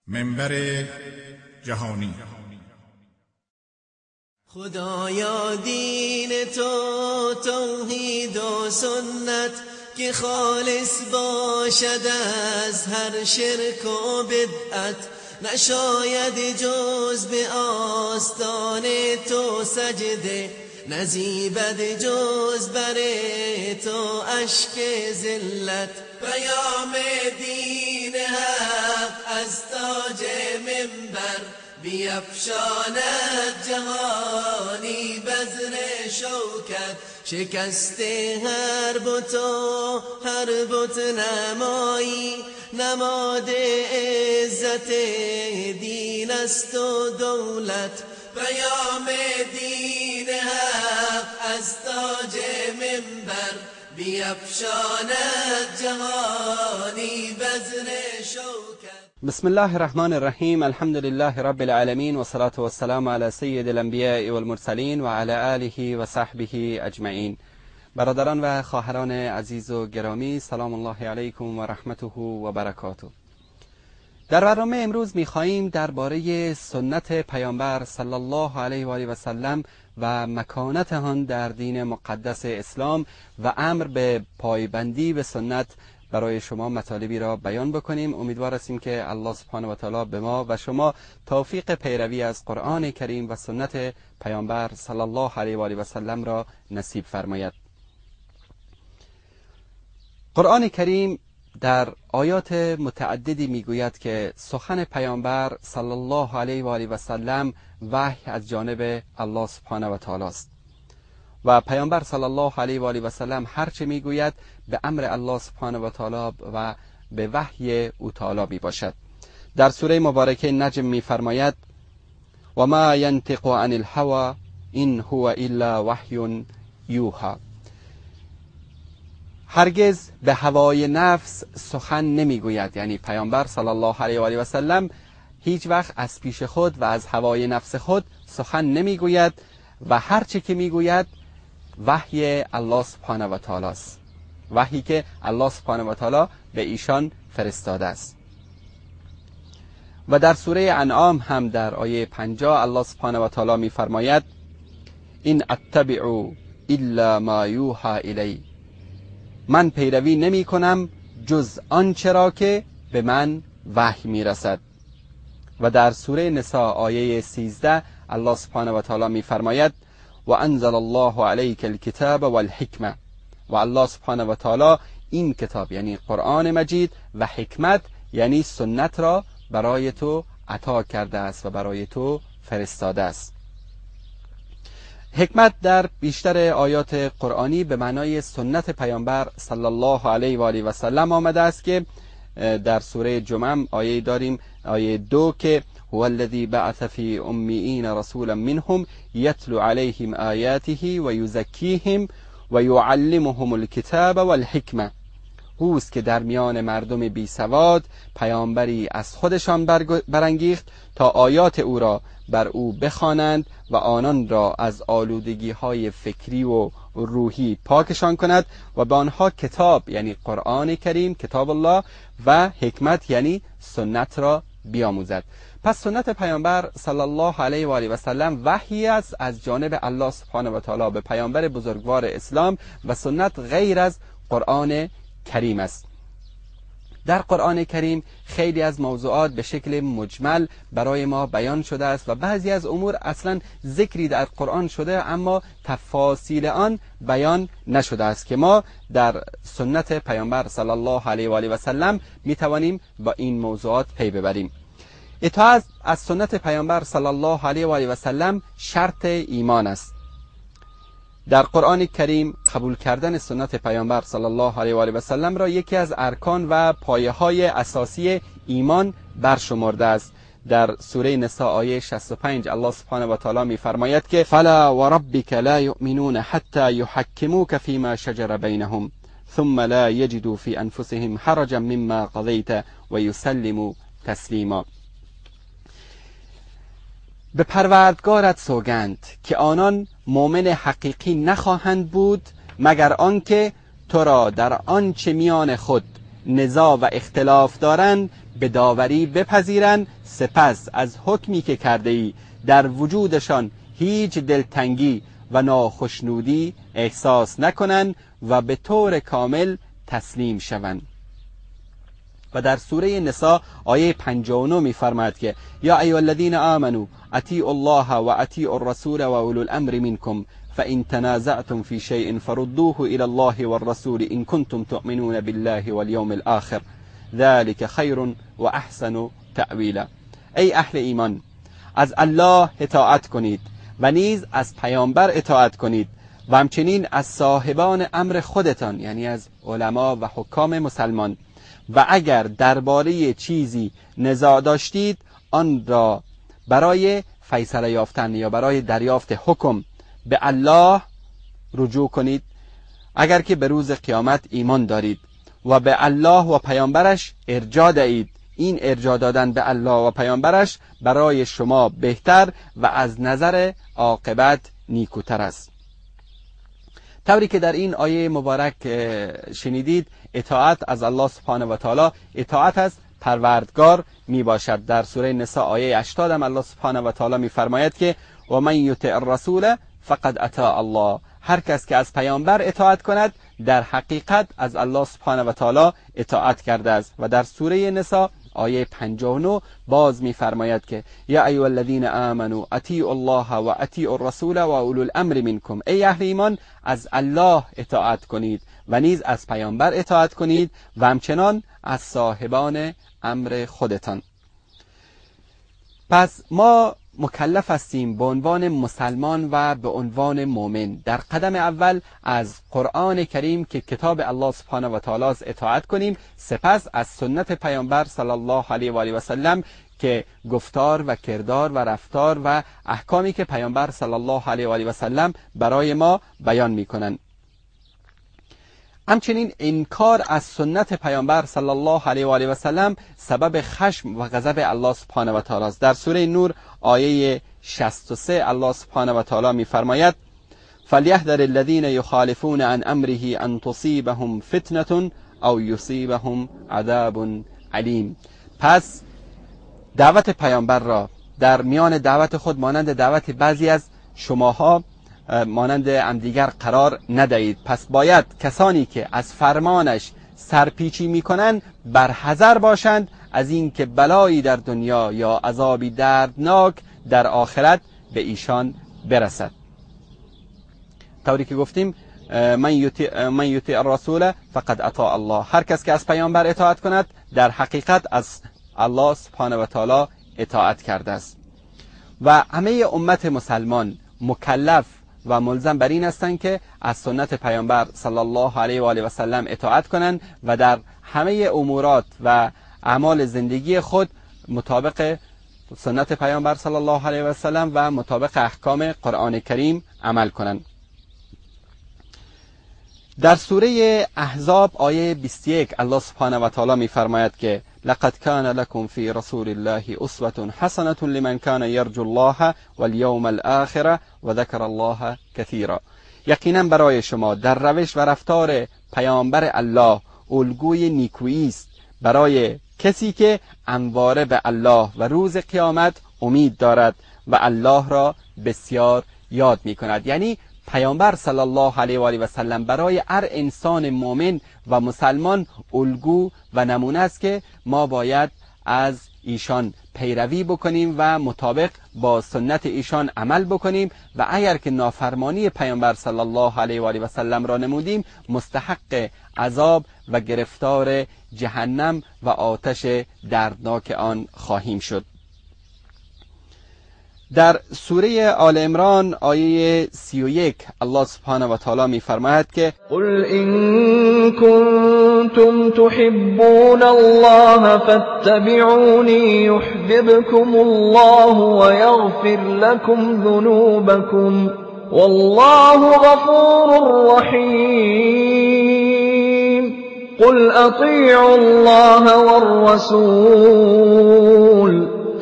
منبر جهانی. خدایا دین تو توحید و سنت که خالص باشد از هر شرک و بدعت، نشاید جز به آستان تو سجده، نزیبد جز بر تو اشک ذلت. پیام دین حق از تاج منبر، بیفشاند جهانی بذر شوکت. شکست هر بت و هر بت نمایی، نماد عزت دین است و دولت. پیام دین حق از تاج منبر، بیفشاند جهانی بذر شوکت. بسم الله الرحمن الرحیم. الحمد لله رب العالمین و صلاة و السلام علی سید الانبیاء والمرسلین و علی آله و صحبه اجمعین. برادران و خواهران عزیز و گرامی، سلام الله علیکم و رحمته و برکاته. در برنامه امروز می‌خواهیم درباره سنت پیامبر صلی الله علیه و آله و سلم و مکانت آن در دین مقدس اسلام و امر به پایبندی به سنت برای شما مطالبی را بیان بکنیم. امیدوار هستیم که الله سبحانه و تعالی به ما و شما توفیق پیروی از قرآن کریم و سنت پیامبر صلی الله علیه و آله و سلم را نصیب فرماید. قرآن کریم در آیات متعددی میگوید که سخن پیامبر صلی الله علیه و آله و سلم وحی از جانب الله سبحانه و تعالی است و پیامبر صلی الله علیه و آله و سلم هر چه میگوید به امر الله سبحانه و تعالی و به وحی او تعالی می باشد. در سوره مبارکه نجم میفرماید: و ما ینطق عن الهوى ان هو الا وحی یوحی. هرگز به هوای نفس سخن نمیگوید، یعنی پیامبر صلی الله علیه و آله و سلم هیچ وقت از پیش خود و از هوای نفس خود سخن نمیگوید و هر چه که میگوید وحی الله سبحانه و تعالی است، وحی که الله سبحانه و تعالی به ایشان فرستاده است. و در سوره انعام هم در آیه 50 الله سبحانه و تعالی میفرماید: این اتبع الا ما یوحی الی، من پیروی نمی کنم جز آنچه را که به من وحی میرسد. و در سوره نساء آیه 13 الله سبحانه و تعالی میفرماید: و انزل الله علیک الکتاب والحکمه. و الله سبحانه و تعالی این کتاب یعنی قرآن مجید و حکمت یعنی سنت را برای تو عطا کرده است و برای تو فرستاده است. حکمت در بیشتر آیات قرآنی به معنای سنت پیامبر صلی الله علیه و آله و سلم آمده است که در سوره جمعه آیه داریم، آیه 2 که هو الذی بعث فی امیین رسولا منهم یتلو علیهم آیاته و یزکیهم و یعلمهم الکتاب والحکمه. اوست که در میان مردم بی سواد پیامبری از خودشان برانگیخت تا آیات او را بر او بخوانند و آنان را از آلودگی های فکری و روحی پاکشان کند و به آنها کتاب یعنی قرآن کریم، کتاب الله، و حکمت یعنی سنت را بیاموزد. پس سنت پیامبر صلی الله علیه و آله و سلم وحی است از جانب الله سبحانه و تعالی به پیامبر بزرگوار اسلام و سنت غیر از قرآن کریم است. در قرآن کریم خیلی از موضوعات به شکل مجمل برای ما بیان شده است و بعضی از امور اصلا ذکری در قرآن شده اما تفاصیل آن بیان نشده است که ما در سنت پیامبر صلی الله علیه و آله و سلم می توانیم با این موضوعات پی ببریم. اطاعت از سنت پیامبر صلی الله علیه و آله و سلم شرط ایمان است. در قرآن کریم قبول کردن سنت پیامبر صلی الله علیه و آله و سلم را یکی از ارکان و پایه‌های اساسی ایمان برشمرده است. در سوره نساء آیه 65 الله سبحانه و تعالی می‌فرماید که فلا وربک لا یؤمنون حتی یحکموک فیما شجر بینهم ثم لا یجدوا فی انفسهم حرجا مما قضیت و یسلموا تسلیما. به پروردگارت سوگند که آنان مؤمن حقیقی نخواهند بود مگر آنکه تو را در آنچه میان خود نزاع و اختلاف دارند به داوری بپذیرند، سپس از حکمی که کرده ای در وجودشان هیچ دلتنگی و ناخشنودی احساس نکنند و به طور کامل تسلیم شوند. و در سوره نساء آیه 59 می‌فرماید که یا ایها الذین آمنوا اطیعوا الله و اطیعوا الرسول و اولو الامر منکم فإن تنازعتم في شيء فردوه إلى الله والرسول إن كنتم تؤمنون بالله واليوم الآخر ذلك خیر و احسن تأویلا. ای اهل ایمان، از الله اطاعت کنید و نیز از پیامبر اطاعت کنید و همچنین از صاحبان امر خودتان، یعنی از علما و حکام مسلمان، و اگر درباره چیزی نزاع داشتید آن را برای فیصله یافتن یا برای دریافت حکم به الله رجوع کنید اگر که به روز قیامت ایمان دارید، و به الله و پیامبرش ارجاع دهید. این ارجاع دادن به الله و پیامبرش برای شما بهتر و از نظر عاقبت نیکوتر است. طوری که در این آیه مبارک شنیدید، اطاعت از الله سبحانه و تعالی اطاعت از پروردگار می باشد. در سوره نساء آیه 80 هم الله سبحانه و تعالی می فرماید که و من یطع الرسول فقد اطاع الله، هر کس که از پیامبر اطاعت کند در حقیقت از الله سبحانه و تعالی اطاعت کرده است. و در سوره نساء آیه 59 باز می‌فرماید که یا ایها الذین آمنوا اطیعوا الله و اطیعوا الرسول و اولو الامر منکم، ای اهل ایمان از الله اطاعت کنید و نیز از پیامبر اطاعت کنید و همچنان از صاحبان امر خودتان. پس ما مکلف هستیم به عنوان مسلمان و به عنوان مؤمن در قدم اول از قرآن کریم که کتاب الله سبحانه و تعالی است اطاعت کنیم، سپس از سنت پیامبر صلی الله علیه و آله و سلم که گفتار و کردار و رفتار و احکامی که پیامبر صلی الله علیه و آله و سلم برای ما بیان میکنند. همچنین انکار از سنت پیامبر صلی الله علیه و آله و سلم سبب خشم و غضب الله سبحانه و تعالی است. در سوره نور آیه 63 الله سبحانه و تعالی می‌فرماید فلیحذر الذین یخالفون عن امره ان تصیبهم فتنة او یصیبهم عذاب علیم. پس دعوت پیامبر را در میان دعوت خود مانند دعوت بعضی از شماها مانند همدیگر قرار ندهید. پس باید کسانی که از فرمانش سرپیچی میکنند بر حذر باشند از اینکه بلایی در دنیا یا عذابی دردناک در آخرت به ایشان برسد. طوری که گفتیم من یطیع الرسول فقد اطاع الله، هر کس که از پیامبر اطاعت کند در حقیقت از الله سبحانه و تعالی اطاعت کرده است. و همه امت مسلمان مکلف و ملزم بر این هستند که از سنت پیامبر صلی الله علیه و آله و سلم اطاعت کنند و در همه امورات و اعمال زندگی خود مطابق سنت پیامبر صلی الله علیه و سلم و مطابق احکام قرآن کریم عمل کنند. در سوره احزاب آیه 21 الله سبحانه و تعالی می‌فرماید که لقد كان لكم في رسول الله اسوة حسنة لمن كان يرجو الله واليوم الآخر وذكر الله كثيرا. یقینا برای شما در روش و رفتار پیامبر الله الگوی نیکویی است برای کسی که همواره به الله و روز قیامت امید دارد و الله را بسیار یاد می کند. یعنی پیامبر صلی الله علیه و آله و سلم برای هر انسان مؤمن و مسلمان الگو و نمونه است که ما باید از ایشان پیروی بکنیم و مطابق با سنت ایشان عمل بکنیم و اگر که نافرمانی پیامبر صلی الله علیه و آله و سلم را نمودیم مستحق عذاب و گرفتار جهنم و آتش دردناک آن خواهیم شد. در سوره آل عمران آیه 31 الله سبحانه و تعالی می‌فرماید که قل إن كنتم تحبون الله فاتبعوني يحببكم الله ويغفر لكم ذنوبكم والله غفور رحيم. قل أطيعوا الله والرسول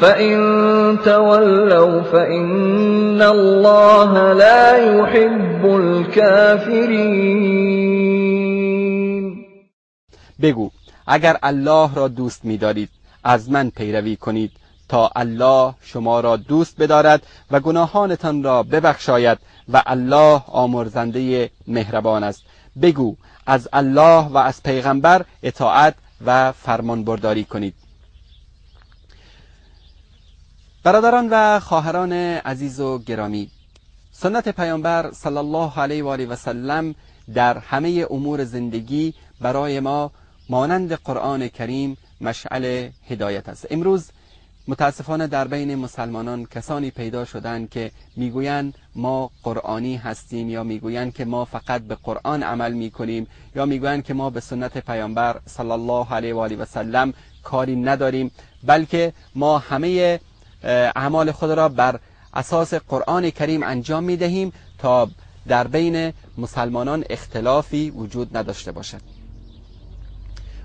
فإن تولوا فإن الله لا يحب الكافرين. بگو اگر الله را دوست می‌دارید از من پیروی کنید تا الله شما را دوست بدارد و گناهانتان را ببخشاید و الله آمرزنده مهربان است. بگو از الله و از پیغمبر اطاعت و فرمانبرداری کنید. برادران و خواهران عزیز و گرامی، سنت پیامبر صلی الله علیه و آله و سلم در همه امور زندگی برای ما مانند قرآن کریم مشعل هدایت است. امروز متاسفانه در بین مسلمانان کسانی پیدا شدند که میگویند ما قرآنی هستیم، یا میگویند که ما فقط به قرآن عمل میکنیم، یا میگویند که ما به سنت پیامبر صلی الله علیه و آله و سلم کاری نداریم، بلکه ما همه اعمال خود را بر اساس قرآن کریم انجام میدهیم تا در بین مسلمانان اختلافی وجود نداشته باشد.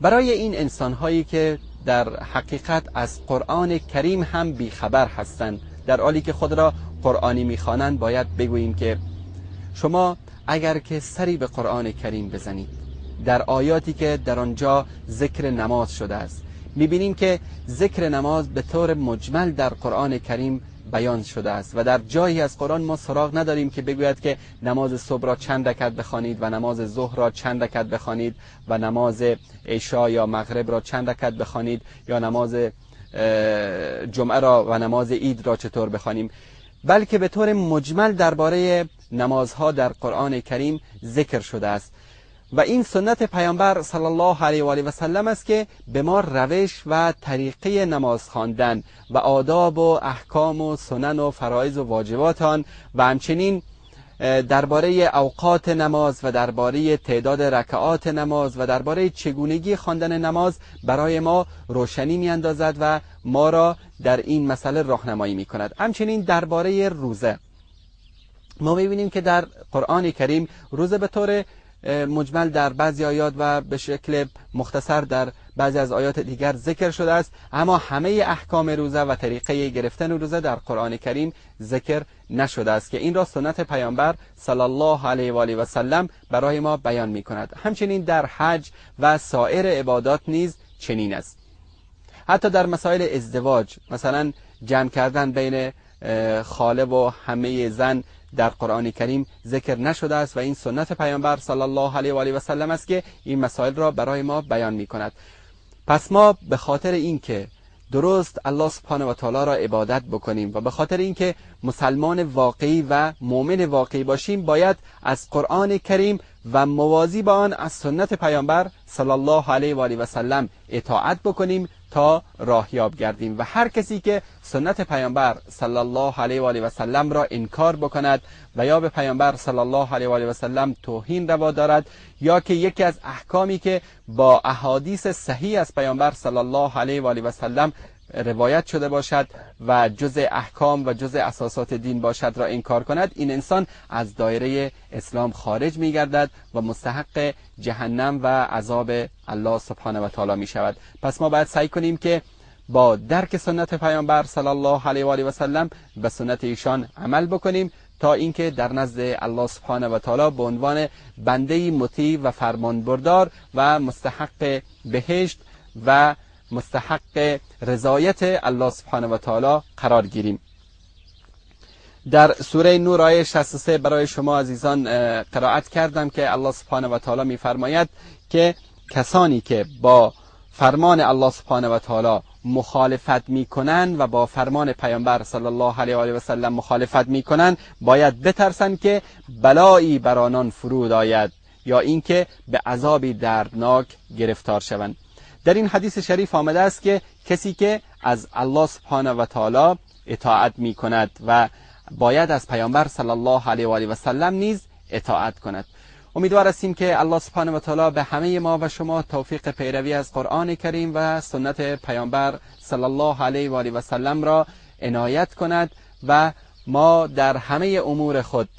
برای این انسانهایی که در حقیقت از قرآن کریم هم بیخبر هستند، در حالی که خود را قرآنی میخوانند، باید بگوییم که شما اگر که سری به قرآن کریم بزنید، در آیاتی که در آنجا ذکر نماز شده است، میبینیم که ذکر نماز به طور مجمل در قرآن کریم بیان شده است و در جایی از قرآن ما سراغ نداریم که بگوید که نماز صبح را چند رکعت بخوانید و نماز ظهر را چند رکعت بخوانید و نماز عشا یا مغرب را چند رکعت بخوانید یا نماز جمعه را و نماز عید را چطور بخوانیم، بلکه به طور مجمل درباره نمازها در قرآن کریم ذکر شده است. و این سنت پیامبر صلی الله علیه و آله و سلم است که به ما روش و طریقه نماز خواندن و آداب و احکام و سنن و فرایض و واجبات آن و همچنین درباره اوقات نماز و درباره تعداد رکعات نماز و درباره چگونگی خواندن نماز برای ما روشنی می‌اندازد و ما را در این مسئله راهنمایی می‌کند. همچنین درباره روزه ما می‌بینیم که در قرآن کریم روزه به طور مجمل در بعضی آیات و به شکل مختصر در بعضی از آیات دیگر ذکر شده است، اما همه احکام روزه و طریقه گرفتن روزه در قرآن کریم ذکر نشده است که این را سنت پیامبر صلی الله علیه و آله و سلم برای ما بیان می کند. همچنین در حج و سایر عبادات نیز چنین است. حتی در مسائل ازدواج، مثلا جمع کردن بین خاله و همه زن در قرآن کریم ذکر نشده است و این سنت پیامبر صلی الله علیه و آله و سلم است که این مسائل را برای ما بیان می کند. پس ما به خاطر اینکه درست الله سبحانه و تعالی را عبادت بکنیم و به خاطر اینکه مسلمان واقعی و مؤمن واقعی باشیم، باید از قرآن کریم و موازی با آن از سنت پیامبر صلی الله علیه و آله و سلم اطاعت بکنیم تا راهیاب گردیم. و هر کسی که سنت پیامبر صلی الله علیه و آله و سلم را انکار بکند و یا به پیامبر صلی الله علیه و آله و سلم توهین روا دارد، یا که یکی از احکامی که با احادیث صحیح از پیامبر صلی الله علیه و آله و سلم روایت شده باشد و جزء احکام و جزء اساسات دین باشد را انکار کند، این انسان از دایره اسلام خارج می‌گردد و مستحق جهنم و عذاب الله سبحانه و تعالی می شود. پس ما باید سعی کنیم که با درک سنت پیامبر صلی الله علیه و آله و سلم به سنت ایشان عمل بکنیم تا اینکه در نزد الله سبحانه و تعالی به عنوان بنده مطیع و فرمانبردار و مستحق بهشت و مستحق رضایت الله سبحانه و تعالی قرار گیریم. در سوره نور آیه 63 برای شما عزیزان قرائت کردم که الله سبحانه و تعالی می‌فرماید که کسانی که با فرمان الله سبحانه و تعالی مخالفت میکنن و با فرمان پیامبر صلی الله علیه و آله و سلم مخالفت میکنن، باید بترسن که بلایی بر آنان فرود آید یا اینکه به عذابی دردناک گرفتار شوند. در این حدیث شریف آمده است که کسی که از الله سبحانه و تعالی اطاعت می کند و باید از پیامبر صلی الله علیه و آله و سلم نیز اطاعت کند. امیدوار هستیم که الله سبحانه و تعالی به همه ما و شما توفیق پیروی از قرآن کریم و سنت پیامبر صلی الله علیه و آله و سلم را عنایت کند و ما در همه امور خود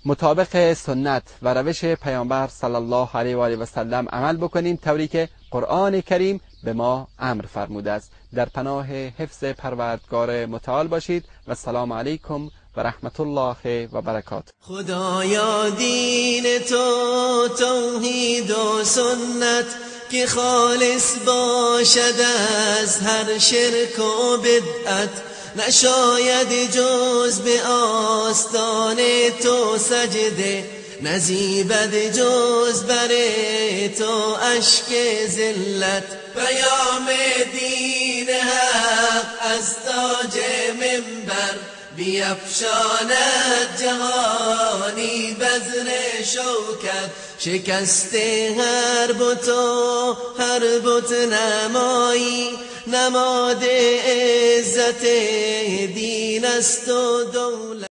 مطابق سنت و روش پیامبر صلی الله علیه و آله و سلم عمل بکنیم، طوری که قرآن کریم به ما امر فرموده است. در پناه حفظ پروردگار متعال باشید و السلام علیکم و رحمت الله و برکاته. خدایا دین تو توحید و سنت، که خالص باشد از هر شرک و بدعت. نشاید جز به آستان تو سجده، نزیبد جز بر تو اشک ذلت. پیام دین حق از تاج منبر، بیفشاند جهانی بذر شوکت. شکست هر بت و هر بت نمایی، نماد عزت دین است و دولت.